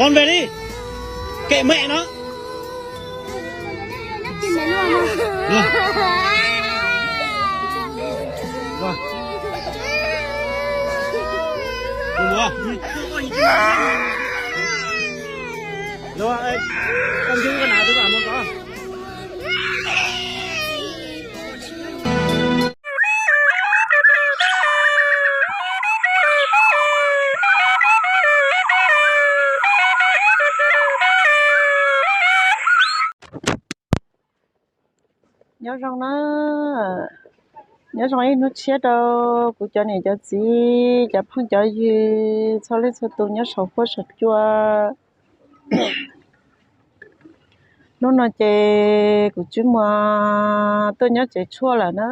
Con về đi. Kệ mẹ nó. Nyob zoo na, nyob zoo ib hnub tshiab rau kuv cov niam cov txiv, cov phooj cov ywg txhua leej txhua tus nyob saum huab saum cua. Hnub no ces kuv Tswb Muas tuaj nyob tsev tshuaj lawm na,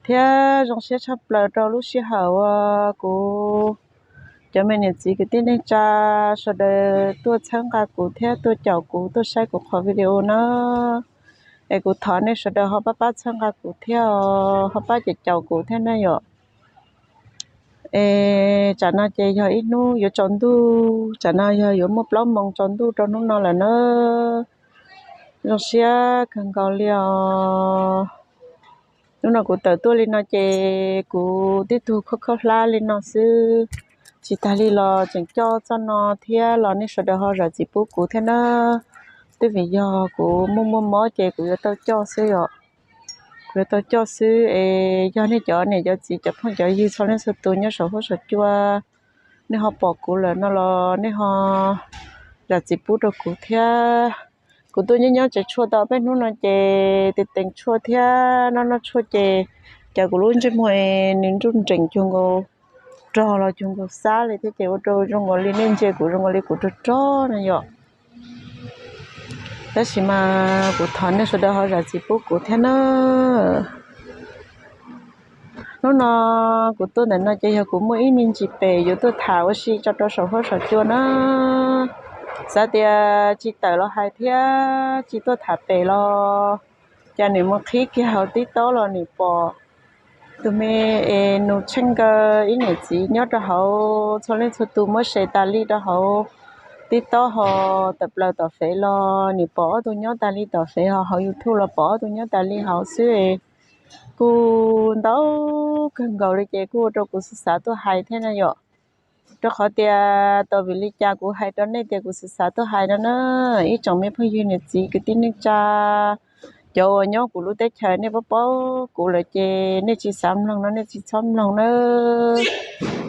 thiab zoo siab tshaj plaws rau lub sij hawm uas kuv cov me niam txiv kwv tij neej tsa sawv daws tuaj txhawb nqa kuv thiab tuaj caum kuv tuaj saib kuv qhov video na. Es kuv thov nej sawv daws ho pab pab txhawb nqa kuv thiab, ho pab caum caum kuv thiab na yom. Es tsam no ces yog ib hnub yuav tsaus ntuj, tsam no yog yuav muaj plaub moos tsaus ntuj rau hnub no lawm na. Zoo siab kawg nkaus li os. Hnub no kuv tawm tuaj li no ces kuv tib tug khaub khaub hlab li no xwb, tsis tas li los tseem coj txoj no thiab los nej sawv daws ho zam txim pub kuv thiab na. Twb vim yog kuv muaj muaj mob ces kuv yuav tau coj xwb yom. Kuv yuav tau coj xwb es yog nej cov niam cov txiv cov phooj cov ywg txhua leej txhua tus nyob saum huab saum cua, nej ho pom kuv lawm no los nej ho zam txim pub rau kuv thiab. Kuv tuaj nyob nyob tsev tshuaj tau peb hnub no ces tes tees tshuaj thiab noj noj tshuaj ces cas kuv lub ntsej muag nws nruj nreem cuag nkaus rog los cuag nkaus xab li thiab ces ua rau zoo nkaus li nej ntsia kuv zoo nkaus li kuv rog rog na yom. Tab sis mas kuv thov nej sawv daws ho zam txim pub kuv thiab na. Hnub no kuv tuaj ntawm no ces yog kuv muaj ib me ntsis pem yuav tuaj tham ua si tso rau saum huab saum cua na. Xav tias tsis tawm los hais thiab tsis tuaj tham pem los cas nim mus qhib kiag hauv TikTok los nim pom tus me es Nus Tsheej nkawd ib niam txiv nyob rau hauv txhua leej txhua tus muab share tas li rau hauv TikTok ho tawm plaws tom Fev los nim pom ob tug nyob tas li tom Fev ho hauv YouTube los pom ob tug nyob tas li hauv xwb. Kuj ntau kawg nkaus li ces kuj ua rau kuv xav xav tuaj hais thiab na yom. Rau qhov tias tau vim li cas kuv hais rau nej tias kuv xav xav tuaj hais no na, ib tsoom me phooj ywg niam txiv kwv tij neej tsa, cov uas nyob kuv lub teb chaws nej paub paub kuv lawm ces nej tsis xav mloog no nej tsis txhob mloog na.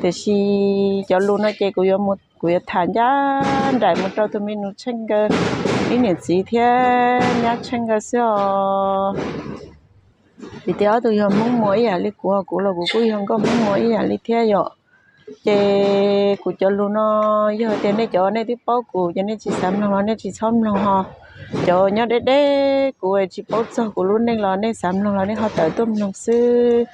Tiam sis cov lus no ces kuv yuav mus kuv yuav tham ncaj nraim mus rau tus me Nus Tsheej nkawd ib niam txiv thiab nyab Tsheej nkawd xwb os. Vim tias ob tug yog Hmoob Muas ib yam li kuv, kuv los kuv kuj yog nkauj Hmoob Muas ib yam li thiab yom. Ces kuv cov lus no yog tias nej cov nej twb paub kuv ces nej tsis xav mloog los nej tsis txhob mloog ho. Cov nyob deb deb kuv tsis paub txog kuv lub neej los nej xav mloog los nej ho tawm tuaj mloog xwb.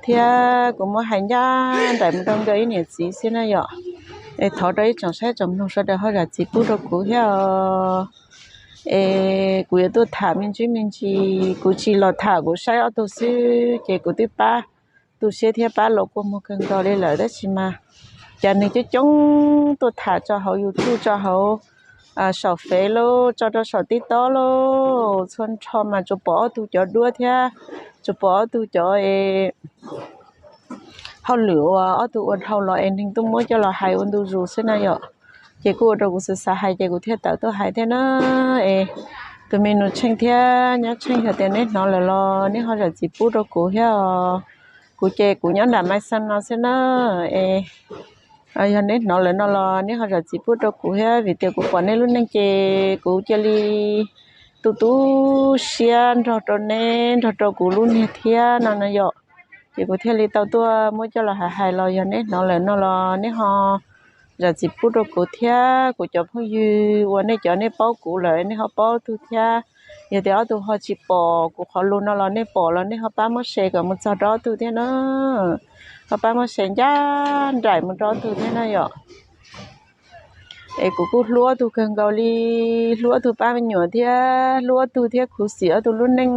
Thiab kuv muab hais ncaj nraim mus rau nkawd ib niam txiv xwb na yom. Es thov rau ib tsoom saib tsoom mloog sawv daws ho zam txim pub rau kuv thiab os. Es kuv yuav tuaj tham me ntsis me ntsis, kuv tsis los tham kuv saib ob tug xwb ces kuv twb pab tu siab thiab pab los kua muag kawg nkaus li lawm tab sis mas cas nws coob coob tuaj tham tso hauv YouTube tso hauv saum Fev lauj tso rau saum TikTok lauj txhua nrho mas tsuas pom ob tug cov duab thiab tsuas pom ob tug cov hauj lwm uas ob tug ua dhau los es neeg tuaj muab coj los hais ua ntu zus xwb na yom. Ces kuj ua rau kuv xav xav hais ces kuv thiaj tawm tuaj hais thiab na. Es tus me Nus Tsheej thiab nyab Tsheej yog tias neb hnov lawm los neb ho zam txim pub rau kuv thiab os. Kuv ces kuv nyob nram Maiv Xees no xwb na. Es yog neb hnov lawm no los neb ho zam txim pub rau kuv thiab vim tias kuv pom neb lub neej ces kuv cia li tu tu siab nrog rau neb nrog rau kuv lub niag thiab no no yom. Ces kuv thiaj li tau tuaj muab coj los hais hais los yog neb hnov lawm no los neb ho zam txim pub rau kuv thiab kuv cov phooj ywg uas nej cov nej paub kuv lawm nej ho paub ob tug thiab. Yog tias ob tug ho tsis pom kuv qhov lus no los nej pom los nej ho pab muab share kom mus txog rau ob tug thiab na. Ho pab muab share ncaj nraim mus rau ob tug thiab na yom. Es kuv kuj hlub ob tug kawg nkaus li, hlub ob tug pab me nyuam thiab hlub ob tug thiab khuv xim ob tug lub neej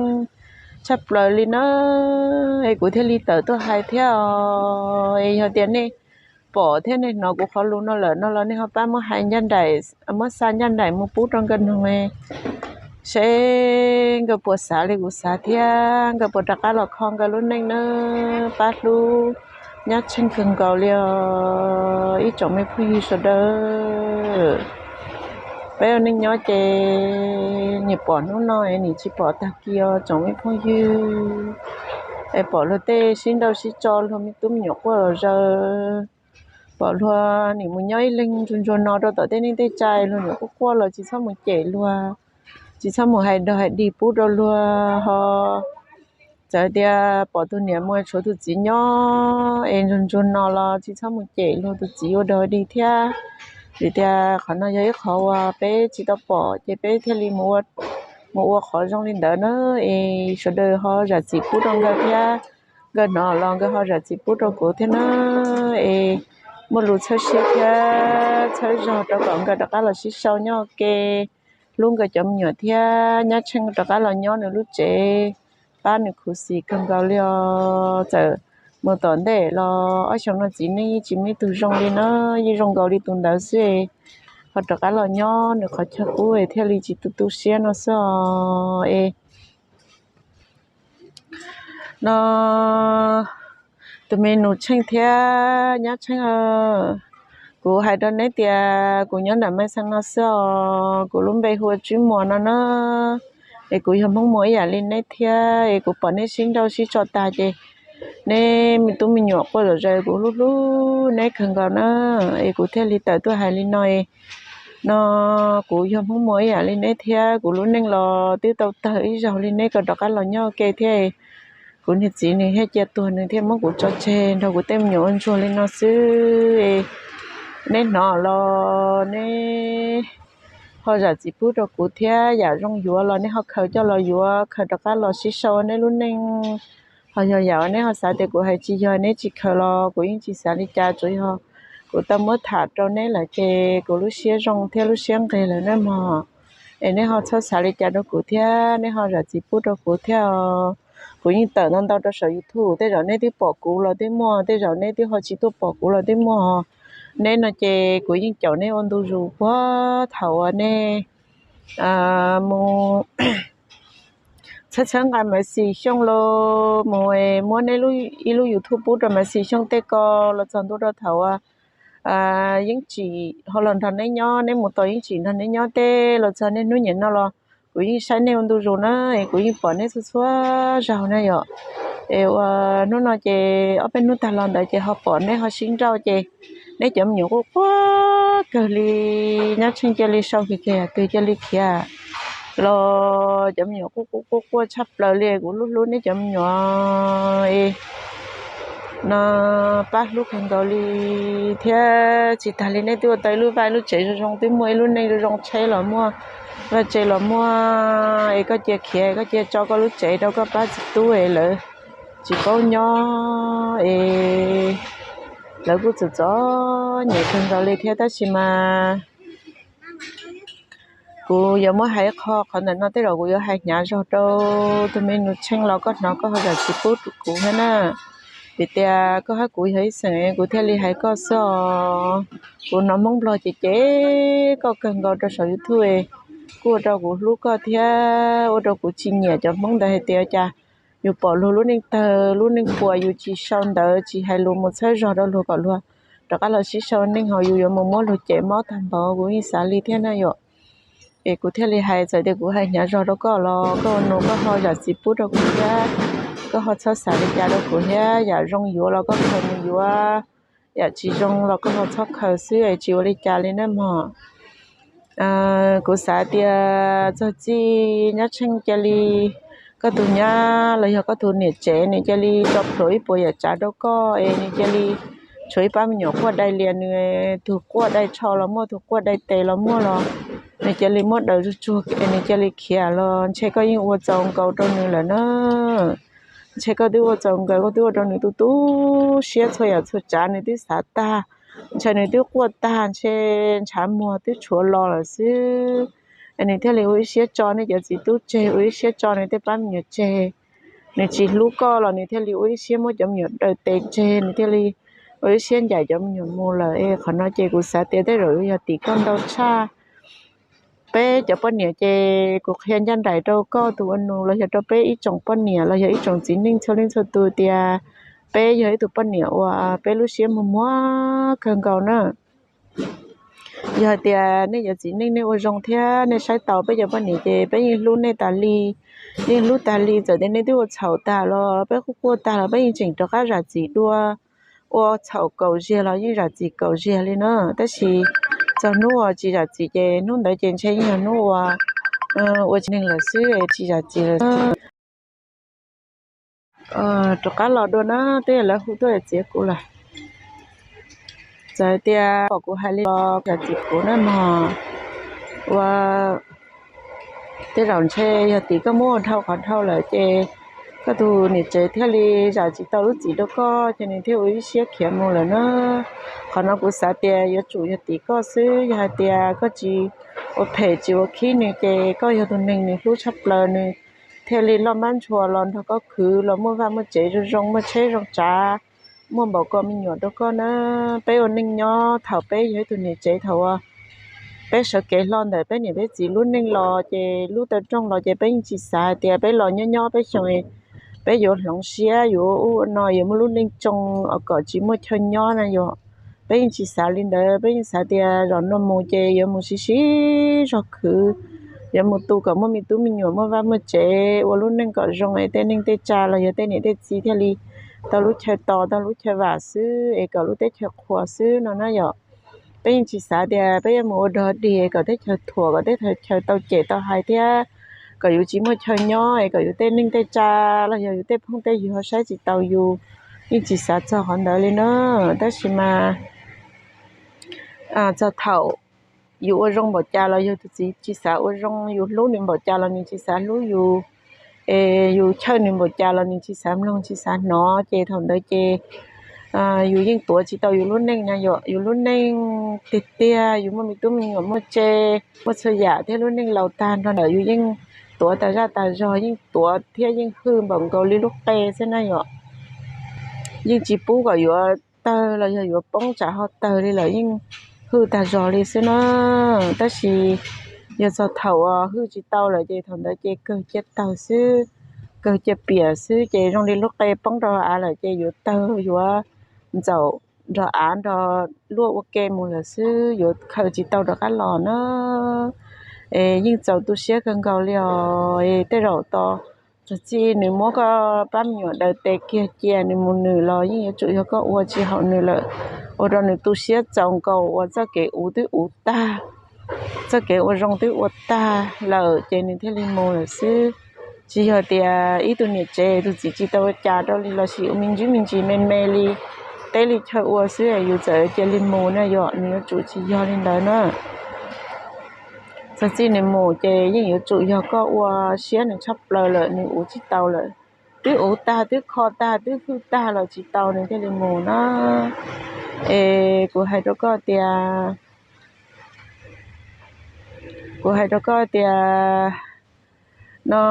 tshaj plaws li na. Es kuv thiaj li tawm tuaj hais thiab os. Es yog tias nej pom thiab nej hnov kuv qhov lus no lawm no los nej ho pab muab hais ncaj nraim, muab xa ncaj nraim mus pub rau nkawd mloog seb nkawd puas xav li kuv xav thiab nkawd puas rov qab los kho nkawd lub neej na. Pab hlub Nyab Tsheej kawg nkaus li os ib tsoom me phooj ywg sawv daws. Peb ua neej nyob ces nim pom hnub no es nim tsis pom tag kis os tsoom me phooj ywg. Es pom luag tej sib nrauj sib tso, luag me tub me nyuam quaj los zaws, pom luag nim mus nyob ib leeg ntsuag ntsuag no rau tom tej neej tej tsa, luag nyuam quaj quaj los tsis txhob mus cem luag, tsis txhob mus hais dog hais dig pub rau luag ho. Txawm tias pom tus niam mus tshuav tus txiv nyob es ntsuag ntsuag no los tsis txhob mus cem luag tus txiv ua dog ua dig thiab. Vim tias qhov no yog ib qhov uas peb tsis tau pom ces peb thiaj li mus ua qhov zoo li ntawd na. Es sawv daws ho zam txim pub rau nkawd thiab, nkawd hnov los nkawd ho zam txim pub rau kuv thiab na. Es muaj lus txhawb siab thiab txhawb zog rau kom nkawd rov qab los sib sau nyob ua ke, hlub nkawd cov me nyuam thiab Nyab Tsheej rov qab los nyob nws lub tsev, pab nws khuv xim kawg nkaus li os. Txawm mus tom ntej los ob xyoo no txiv neej yeej tsis muaj ib tug zoo li na, yeej zoo nkaus li tus ntawd xwb. Ho rov qab los nyob nws qhov chaw qub es thiaj li tsis tu tu siab no xwb os. Es no tus me nus Tsheej thiab Nyab Tsheej, kuv hais rau neb tias kuv nyob nram Maiv Xees no xwb os, kuv lub npe hu ua Tswb Muas no na. Es kuv yog Hmoob Muas ib yam li neb thiab, es kuv pom neb sib nrauj sib tso tag ces neb me tub me nyuam quaj zom zaws, kuv hlub hlub neb kawg nkaus na, es kuv thiaj li tawm tuaj hais li no. No kuv yog Hmoob Muas ib yam li neb thiab, kuv lub neej los twb tau tawg ib zaug li neb kom rov qab los nyob ua ke thiab. Kuv niag txiv nws thiaj cia tuag, nws thiaj muab kuv tso tseg nrog kuv tej me nyuam ua ntsuag li no xwb. Neb hnov los neb ho zam txim pub rau kuv thiab, yam zoo yuav los neb ho khaws coj los yuav, khaws rov qab los sib sau neb lub neej. Ho yog yam neb ho xav tias kuv hais tsis yog, neb tsis khaws los kuv yeej tsis xav li cas, tsuas yog kuv tau muab tham rau neb lawm ces kuv lub siab zoo thiab lub siab nqig lawm na mog. Es neb ho txhob xav li cas rau kuv thiab, neb ho zam txim pub rau kuv thiab os. Kuv yeej tawm ntau ntau rau saum YouTube, tej zaum neb twb pom kuv los twb muaj, tej zaum neb twb ho tsis tuaj pom kuv los twb muaj. Neb no ces kuv yeej caum neb ua ntu zus puag thaum uas neb mus txhawb txhawb nqa Maiv Xis Xyooj los mus muab neb ib lub YouTube pub rau Maiv Xis Xyooj tej ko, los txog ntua rau thaum uas Yeeb Tsim ho los nrog neb nyob, neb mus tos Yeeb Tsim nrog neb nyob tej los txog niaj hnub niam no los kuv yeej saib neb ua ntu zus na, es kuv yeej pom neb txhua txhua zaug na yom. Es ua hnub no ces ob peb hnub tag los ntawd ces ho pom neb ho sib nrauj ces neb cov me nyuam quaj quaj kawg li, Nyab Tsheej cia li sau kiag kiag, twg cia li khiav los cov me nyuam quaj quaj quaj quaj tshaj plaws li, kuv hlub hlub neb cov me nyuam no pab hlub kawg nkaus li thiab. Tsis tas li neb twb ua tau ib lub vaj ib lub tsev zoo zoo, twb muaj ib lub neej zoo zoo, tsheb los muaj, vaj tsev los muaj, es koj cia khiav, koj cia tso koj lub tsev rau koj pab txiv tub es lawv tsis paub nyob es lawv kuj txom txom nyem kawg nkaus li thiab. Tab sis mas kuv yuav muab hais qho qhov ntawm no tej zaum kuv yuav hais hnyav zog rau tus me nus Tsheej los koj hnov koj ho zam tsis pub kuv thiab na. Vim tias koj hab kuv yog ib xeem kuv thiaj li hais koj xwb os. Kuv hnov Hmoob Nplog ces cem koj kawg nkaus rau saum YouTube, kuj ua rau kuv hlub koj thiab ua rau kuv tsis nyiam cov Hmoob ntawd hais tias cas yus pom luag lub neej tawg lub neej puas yus tsis sau ntawv tsis hais lus mus txhawb zog rau luag kom luag rov qab los sib sau neej, ho yus yuav mus muab luag cem mob tag npaum, kuv yeej xav li thiab na yom. Es kuv thiaj li hais, txawm tias kuv hais hnyav zog rau koj los koj ua nus koj ho zam txim pub rau kuv thiab, koj ho txhob xav li cas rau kuv thiab. Yam zoo yuav los koj khaws mus yuav, yam tsis zoo los koj ho txhob khaws xwb es tsis ua li cas li na mog. Kuv xav tias txog txij Nyab Tsheej cia li, koj tus nyab los yog koj tus niam tsev nws cia li tso plhuav ib puas yam tsav rau koj es nws cia li tshuav ib pab me nyuam quaj dai lias, nws tus quaj dai tsho los muaj, tus quaj dai tes los muaj los nws cia li muab daws zuj tsuag es nws cia li khiav los ntshe koj yeej ua txaus nkaus rau nws lawm na. Ntshe koj twb ua txaus nkaus, koj twb ua rau nws tu tu siab txhua yam txhua tsav, nws twb xav tag, ntshe nws twb quaj tag, ntshe ntshav muag twb tshuav los lawm xwb. Es nws thiaj li ua ib siab tso nej cov txiv tub tseg, ua ib siab tso nws tej pab me nyuam tseg. Nws tsis hlub koj los nws thiaj li ua ib siab muab cov me nyuam daws tes tseg, nws thiaj li ua ib siab ncaim cov me nyuam mus lawm es qhov no ces kuv xav tias tej zaum yuav yog tim koj ntau tshaj. Peb cov poj niam ces kuv qhia ncaj nraim rau koj tus ua nus los yog rau peb ib tsoom poj niam los yog ib tsoom txiv neej txhua leej txhua tus tias peb yog ib tug poj niam uas peb lub siab muag muag kawg nkaus na. Yog hais tias nej cov txiv neej nej ua zoo thiab nej saib taus peb cov poj niam ces peb yeej hlub nej tas li, yeej hlub tas li. Txawm tias nej twb ua txhaum tag los peb quaj quaj tag los peb yeej tseem rov qab zam txim dua, ua txhaum kaum ziag los yeej zam txim kaum ziag li na. Tab sis txog hnub uas tsis zam txim ces hnub ntawd ces ntshe yeej yog hnub uas ua tsis neeg lawm xwb, tsis zam txim lawm. Rov qab los dua na, twb yog lawv hu tuaj txiav kuv lawm. Txawm tias pom kuv hais li los zam txim kuv na mog. Ua tej zaum ntshe yog tim koj muab ua dhau qhov dhau lawm ces koj tus niam tsev thiaj li zam tsis tau lub txim rau koj ces nws thiaj ua ib siab khiav mus lawm na. Qhov no kuv xav tias yuav tsum yog tim koj xwb, yog hais tias koj tsis ua phem tsis ua khib nws ces koj yog tus neeg nws hlub tshaj plaws nws thiaj li loj mab ntshua los nrog koj khwv los muaj vaj muaj tsev zoo zoo, muaj tsheb zoo tsav, muaj npaum ko me nyuam rau koj na. Peb ua neej nyob thaum peb yog ib tug niam tsev thaum uas peb sawv kev hlo ntawm peb niam peb txiv lub neej los ces lub taw rooj los ces peb yeej tsis xav hais tias peb los nyob nyob peb xyoo peb yuav hloov siab yuav ua ub ua no yuav muaj lub neej tsoo os kom tsis muaj chaw nyob na yom. Peb yeej tsis xav li ntawd, peb yeej xav tias zaum no mus ces yuav mus siv siv zog khwv, yuav mus tu kom muaj me tub me nyuam muaj vaj muaj tsev ua lub neej kom zoo es tej neej tej tsa los yog tej niam tej txiv thiaj li tau lub chaw tos tau lub chaw vam xwb es kom lub teb chaws qhuas xwb no na yom. Peb yeej tsis xav tias peb yuav mus ua dog dig kom teb chaws thuam kom teb chaws tau cem tau hais thiab kom yus tsis muaj chaw nyob es kom yus tej neej tej tsa los yog yus tej phooj tej ywg ho saib tsis taus yus. Yeej tsis xav txog qhov ntawd li na. Tab sis mas txog thaum yus ua zoo npaum cas los yus tus txiv tsis xav ua zoo, yus hlub nws npaum cas los nws tsis xav hlub yus, es yus chawj nws npaum cas los nws tsis xav mloog tsis xav hnov ces thaum ntawd ces yus yeej tuav tsis tau yus lub neej na yom. Yus lub neej tiag tiag yus muaj me tub me nyuam muaj tse, muaj txhua yam thiab lub neej laus tag nrho ntawm yus yeej tuav tas zaj tas zog, yeej tuav thiab yeej hwj npaum nkaus li lub qe xwb na yom. Yeej tsis pub kom yuav tawg los yog yuav poob tsam ho tawg li lawm yeej hwj tag zog li xwb na. Tab sis yog txog thaum uas hwj tsis tau lawm ces thaum ntawd ces kawg cia tawg xwb, kawg cia piam xwb ces zoo li lub qe poob rau av lawm ces yuav tawg yuav ntxaum nrog av nrog luaj ua ke mus lawm xwb, yuav khaws tsis tau rov qab los na. Es yeej txaus tu siab kawg nkaus li os. Es tej zaum tos txog txij nws muab koj pab me nyuam daws tes kiag cia nws mus nws los yeej yuav tsum yog koj ua tsis haum nws lawm, ua rau nws tu siab txaus nkaus uas txoj kev uv twb uv tag, txoj kev ua zoo twb ua tag lawm ces nws thiaj li mus lawm xwb. Tsis yog tias ib tug niam tsev tus txiv tsis tau ua cas rau li los sis ua me ntsis me ntsis me me li, teb li chaw ua xwb yus txawm cia li mus na yom, nws yuav tsum tsis yog li ntawd na. Txog txij nws mus ces yeej yuav tsum yog koj ua siab nws tshaj plaws lawm nws uv tsis tau lawm, twb uv tag twb kho tag twb hwj tag los tsis tau nws thiaj li mus na. Es kuv hais rau koj tias, kuv hais rau koj tias no,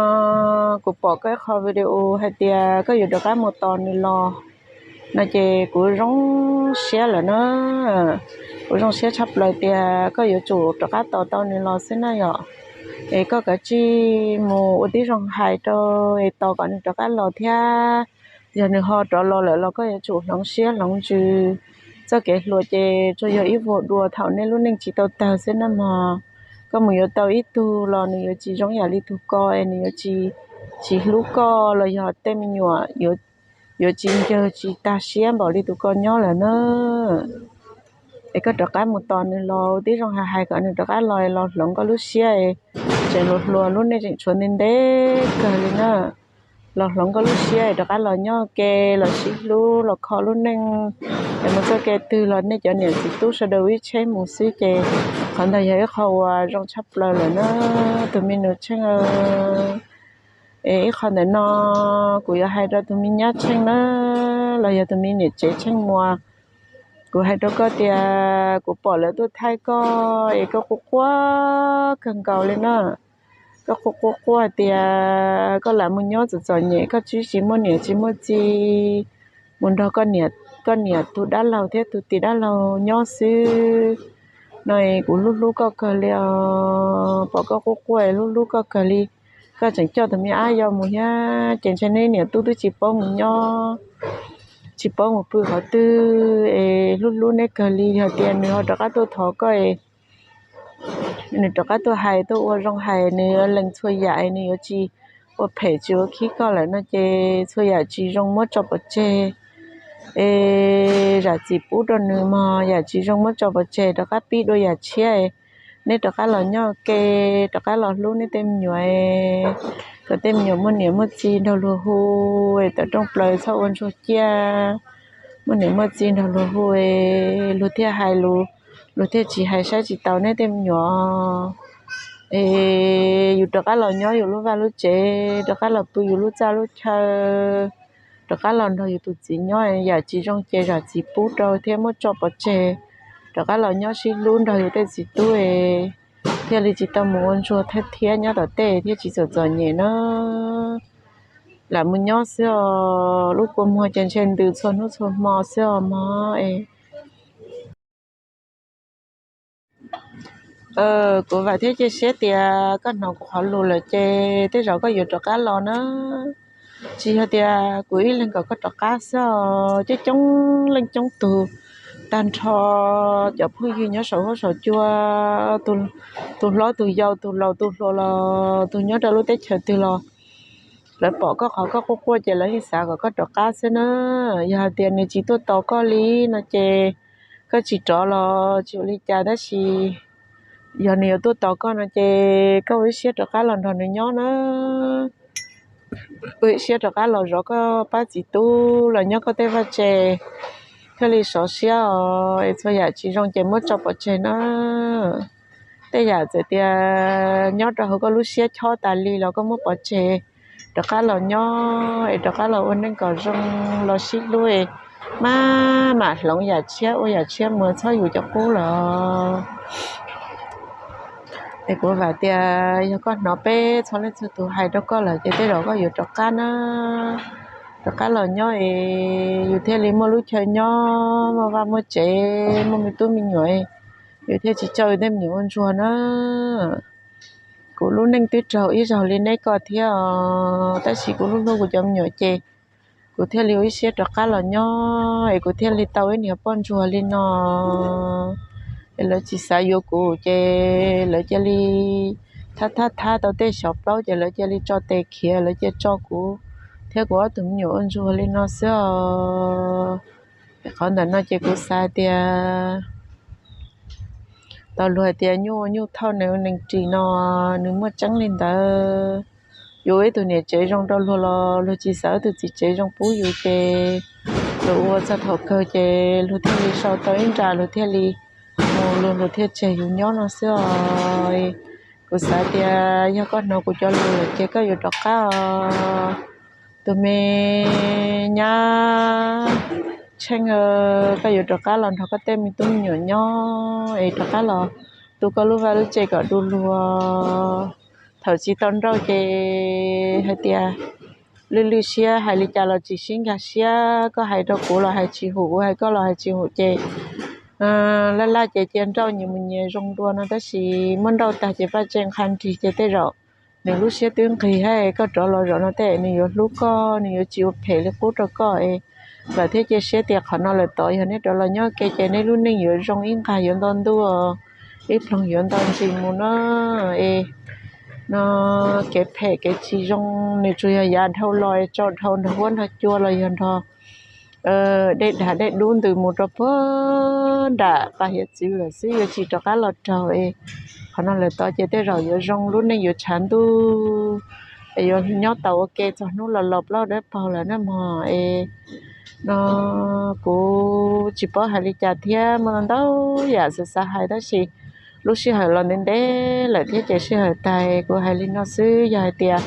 kuv pom koj ib qho video hais tias koj yuav rov qab mus tos nws los no ces kuv zoo siab lawm na. Kuv zoo siab tshaj plaws tias koj yuav tsum rov qab tos tau nws los xwb na yom. Es koj kav tsij mus ua tib zoo hais rau es tos kom nws rov qab los thiab. Yog nws ho rov los lawm los koj yuav tsum hloov siab hloov ntsws. Txoj kev hluas ces tsuas yog ib vuag dua thaum nej lub neej tsis tau tawg xwb na mog. Koj mus yuav tau ib tug los nws yuav tsis zoo yam li tug ko es nws yuav tsis, tsis hlub koj los yog tej me nyuam yuav tsis ncawg tsis tag siab npaum li tus ko nyob lawm na. Es koj rov qab mus tos nws los tib zoo hais hais kom nws rov qab los, los hloov koj lub siab es tseem hluas hluas lub neej tseem tshuav ntev ntev kawg li na. Los hloov koj lub siab es rov qab los nyob ke, los sib hlub los kho lub neej es mus txoj kev twg los nej cov niam txiv tub sawv daws ib tsheb mus xwb ces qhov ntawd yog ib qho uas zoo tshaj plaws lawm na tus me nus Tsheej. Es ib qho ntawm no kuv yuav hais rau tus me nyab Tsheej na, los yog tus me niam tsev Tsheej Muas. Kuv hais rau koj tias kuv pom lawv tuaj thaij koj es koj quaj quaj kawg nkaus li na. Koj quaj quaj quaj tias koj lam mus nyob txom txom nyem, koj twb tsis muaj niam tsis muaj txiv mus nrog koj niam koj niam tus dab laug thiab tus tim dab laug nyob xwb no es kuv hlub hlub koj kawg li os, pom koj quaj quaj hlub hlub koj kawg li. Koj tseem coj tus me ab yau mus thiab ces ntshe neb niam tub twb tsis paub mus nyob, tsis paub mus pw qhov twg es hlub hlub neb kawg li. Yog tias nws ho rov qab tuaj thov koj es nws rov qab tuaj hais tuaj ua zoo hais, nws yuav lees txhua yam, nws yuav tsis ua phem tsis ua khib koj lawm no ces txhua yam tsis zoo muab tso pov tseg es zam txim pub rau nws mog. Yam tsis zoo muab tso pov tseg, rov qab pib dua yam tshiab, neb rov qab los nyob ua ke, rov qab los hlub neb tej me nyuam, kom tej me nyuam muaj niam muaj txiv nrog luag hu, tawm rooj plaws txhob ua ntsuag ciaj, muaj niam muaj txiv nrog luag hu, luag thiaj hais lus, luag thiaj tsis hais saib tsis taus neb tej me nyuam. Es yus rov qab los nyob yus lub vaj lub tsev, rov qab los pw yus lub txaj lub chaw, rov qab los nrog yus tus txiv nyob, yam tsis zoo ces zam txim pub rau thiab muab tso pov tseg, rov qab los nyob sib hlub nrog yus tej txiv tub, thiaj li tsis tau mus ua ntsuag thiab nyob tom tej thiaj tsis txom txom nyem na. Lam mus nyob xwb os, lub kua muag ces ntshe ntws txhua hnub txhua hmo xwb os mog. Kuv vam thiab cia siab tias koj hnov kuv qhov lus lawm ces tej zaum koj yuav rov qab los na. Tsis yog tias kuv ib leeg kom koj rov qab xwb os, coob coob leej coob tus, tag nrho cov phooj ywg nyob saum huab saum cua, tus hlob tus yau, tus laus tus hluas los tus nyob rau lub teb chaws twg los lawv pom koj qhov koj quaj quaj ces lawv yeej xav kom koj rov qab xwb na. Yog hais tias nws tsis tuaj tos koj li no ces koj tsis rov los tsis ua li cas, tab sis yog nws yuav tuaj tos koj no ces koj ua ib siab rov qab los nrog nws nyob na. Ua ib siab rov qab los zov koj pab txiv tub los nyob koj tej vaj tse, thiaj li sov siab os. Es txhua yam tsis zoo ces muab tso pov tseg na. Tej yam txawm tias nyob rau hauv koj lub siab chob tas li los koj muab pov tseg, rov qab los nyob es rov qab los ua neej kom zoo, los sib hlub, maj mam hloov yam tshiab ua yam tshiab mus, txhob yus cov qub lawm. Es kuv vam tias yog koj hnov peb txhua leej txhua tus hais rau koj lawm ces tej zaum koj yuav rov qab na, rov qab los nyob es yus thiaj li muaj lub chaw nyob, muaj vaj muaj tsev, muaj me tub me nyuam, yus thiaj tsis tso yus tej me nyuam ua ntsuag na. Kuv lub neej twb raug ib zaug li neb koj thiab os, tab sis kuv hlub hlub kuv cov me nyuam ces kuv thiaj li ua ib siab rov qab los nyob es kuv thiaj li tau ib niag poj ntsuag li no. Es lawv tsis xav yuav kuv ces lawv cia li thab thab thab tau tej xyov plaub ces lawv cia li tso tes khiav, lawv cia tso kuv thiab kuv ob tug me nyuam ua ntsuag li no xwb os. Qhov ntawm no ces kuv xav tias tau luag hais tias nyuj ua nyuj thauj, nees ua nees ris no, nws muaj tseeb li ntawd. Yuav ua ib tug niam tsev zoo rau luag los luag tsis xav ua tus txiv tsev zoo pub yus ces luag ua txog thaum kawg ces luag thiaj li sau tau ib nra, luag thiaj li mus, luag luag thiaj tseg yus nyob no xwb os. Kuv xav tias yog koj hnov kuv cov lus lawm ces koj yuav rov qab os. Tus me nyab Tsheej, koj yuav rov qab los nrog koj tej me tub me nyuam nyob es rov qab los tu koj lub vaj lub tse kom du lug. Thaum tsis tau nrauj ces hais tias lwj lwj siab, hais li cas los tsis sib nkag siab, koj hais rau kuv los hais tsis haum, kuv hais koj los hais tsis haum ces laj laj ces cia nrauj nyias mus nyias zoo dua no, tab sis muab nrauj tag ces vaj tse nqha nrig ces tej zaum nws lub siab twb nqig thiab, koj rov los zaum no tej nws yuav hlub koj, nws yuav tsis ua phem li qub rau koj es. Vam thiab cia siab tias qhov no lawm tod yog neb rov los nyob ke ces neb lub neej yuav zoo ib nqag yuav nto ntuj, ib ploog yuav nto ntsis mus no es. No kev phem kev tsis zoo nws tsuas yog yav dhau los es tso dhau nrog huab nrog cua los yog nrog dej dag dej dub ntws mus rau puag nram pas hiav txwv lawm xwb, yuav tsis rov qab los raug es. Qhov no lawm tod ces tej zaum yuav zoo, lub neej yuav tshav ntuj es yuav nyob tau ua ke txog hnub los laus plaub dawb paug lawm na mog es. No kuv tsis paub hais li cas thiab, muaj ntau yam xav xav hais tab sis lub sij hawm los ntev ntev lawm thiab ces sij hawm tag kuv hais li no xwb. Yog hais tias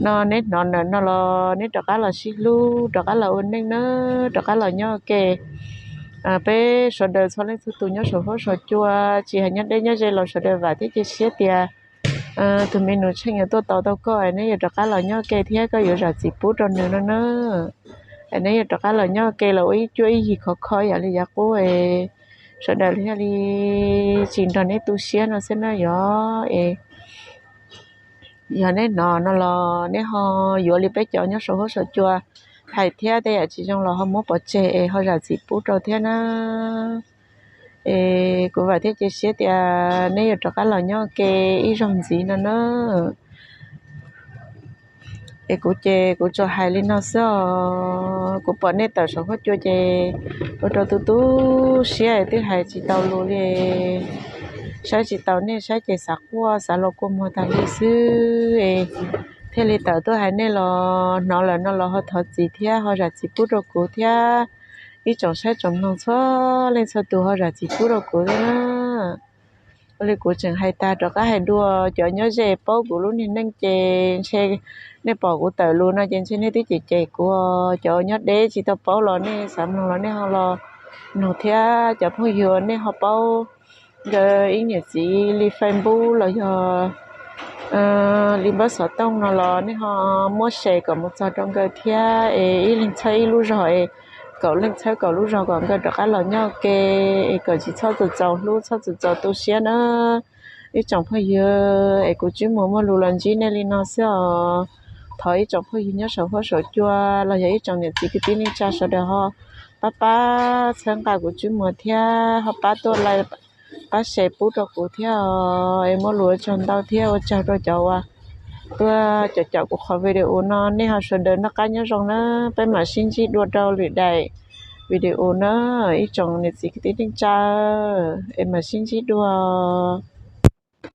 no neb hnov ntawm no los neb rov qab los sib hlub, rov qab los ua neej na, rov qab los nyob ua ke. Peb sawv daws txhua leej txhua tus nyob saum huab saum cua, tsis hais nyob deb nyob ze los sawv daws vam thiab cia siab tias tus me nus Tsheej yuav tuaj tos tau koj, neb yuav rov qab los nyob ua ke thiab koj yuav zam txim pub rau nws no na. Neb yuav rov qab los nyob ua ke los ua ib cuab ib yig khov kho yam li yav qub es sawv daws thiaj li tsis nrog neb tu siab no xwb na yom. Es yog neb hnov no los neb ho yuav li peb cov nyob saum huab saum cua hais thiab, tej yam tsis zoo los ho muab pov tseg es ho zam txim pub rau thiab na. Es kuv vam thiab cia siab tias neb yuav rov qab los nyob ua ke ib zaug ntxiv no na. Es kuv ces kuv tsuas hais li no xwb os. Kuv pom nej tawm saum huab cua ces ua rau tu tu siab es twb hais tsis tau lus li. Saib tsis taus nej, saib ces xav quaj xav los kua muag tag li xwb es thiaj li tawm tuaj hais nej los hnov lawm no los ho thov txim thiab ho zam txim pub rau kuv thiab. Ib tsoom saib tsoom mloog txhua leej txhua tus ho zam txim pub rau kuv thiab na. Ua li kuv tseem hais tag rov qab hais dua, cov nyob ze paub kuv lub niag neej ces ntshe nej pom kuv tawm lus no ces ntshe nej twb cem cem kuv. Cov nyob deb tsis tau paub los nej xav mloog los nej ho los mloog thiab. Cov phooj ywg nej ho paub nkawd ib niam txiv li Facebook los yog li npawb xov tooj no los nej ho muab share kom mus txog rau nkawd thiab es ib leeg txhawb ib lub zog es kaum leej txhawb kaum lub zog kom nkawd rov qab los nyob ua ke es kom tsis txhob txaus txaus hlub txhob txaus txaus tu siab na. Ib tsoom phooj ywg es kuv Tswb Muas muaj lus los ntsib nej li no xwb os. Thov ib tsoom phooj ywg nyob saum huab saum cua los yog ib tsoom niam txiv kwv tij neej tsa sawv daws ho pab pab txhawb nqa kuv Tswb Muas thiab ho pab tuaj like pab share pub rau kuv thiab os. Es muaj lus ua tsaug ntau thiab ua tsaug rau cov uas tuaj caum caum kuv qhov video no. Nej ho sawv daws noj qab nyob zoo na, peb mam sib ntsib dua rau lwm daim video na ib tsoom niam txiv kwv tij neej tsa, es mam sib ntsib dua.